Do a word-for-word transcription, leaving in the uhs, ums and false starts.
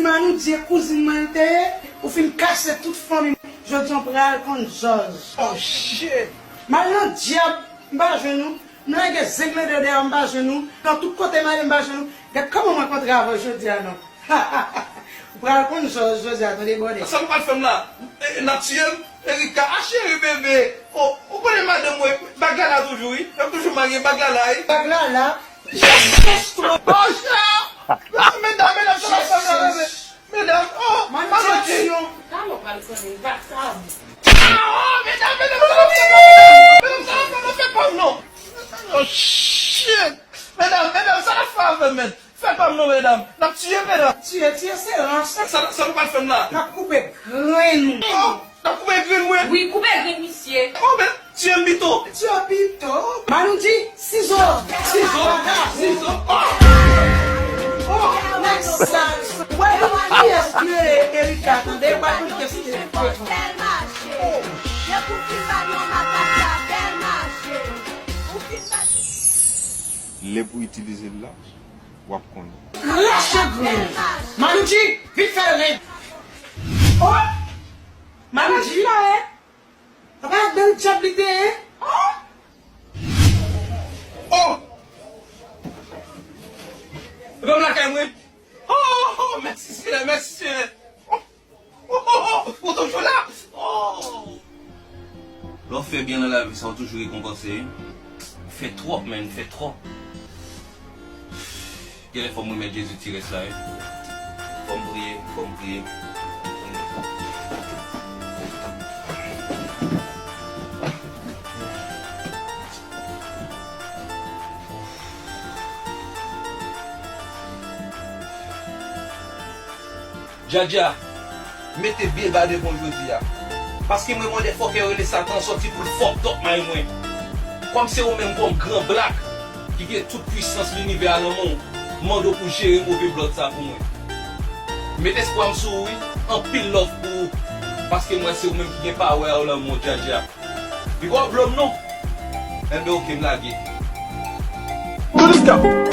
Manoudy, kouzin mwen l te ye, ou fin kase tout fanmi m. Jodi a w pral konn jòj. Oh shit! M al nan dyab, m pa jwenn ou. M lage zenglende dèyè w, m pa jwenn ou. Nan tout kote m ale, m pa jwenn ou. Gad kòman mwen kontre avè w jodi a non. Ou pral konn jòj jodi a, tande bòdè. Sa nou pral fè m la? E, n ap tiye m? Erika, a cheri bebe. Oh, ou konnen madanm mwen, bag la la toujou, wi. Yo toujou marye, bag la la, wi. Bag la la. Jezi Kris! Oh, chè! Medam, medam, sa n ap fè m la, bebe? Medam, oh, Manoudy! Sa lòt pral konnen, vakabon. Ah, oh, medam, medam, sa n ap fè m la, medam? Medam, sa n ap fè m la, fè pa m non. Oh, shit! Medam, medam, sa n ap fè avè m, men? Fè pa m non, medam. N ap tiye m, medam. Tiye, tiye se rans. Sa, sa nou pral fè m la? N ap koupe grenn ou. Oh, n ap koupe grenn mwen? Wi, koupe grenn misye. Oh, men, tiye m pito. Tiye pito. Manoudy, sizo. Sizo, sizo. Oh! Oh, nèg sal. Wè, kiyès ki rele Erika, tande? Wè, kiyès ki rele Erika. Lè pou itilize l la, w ap konnen. Krache grenn! Manoudy, vin fè l red! Oh! Manoudy! Apa bèl dyab li te ye? Oh! Oh! Ban m lakay mwen! Oh, oh, oh, mèsi Senyè, mèsi Senyè! Oh! Oh, oh, oh, ou toujou la? Oh! Lè w fè byen nan lavi sa, w toujou rekonpanse, wi. Fè twòp, man, fè twòp. Genlè fò m remèt Jezi ti rès la, wi. Fò m priye, fò m priye. Djadja, mete byen ba devan w jodi a. Paske mwen mande fòkè yo rele Satan sòti pou l fuck up may mwen. Kòm se ou menm kòm gran blak ki gen tout pwisans linivè a nan men w, m mande w pou jere move blòd sa pou mwen. Met espwa m sou ou wi, anpil love pou ou. Paske m wè se ou menm ki gen power a nan men w Djadja. Piga w blo m non. Enben oke m lage. Toulis ka.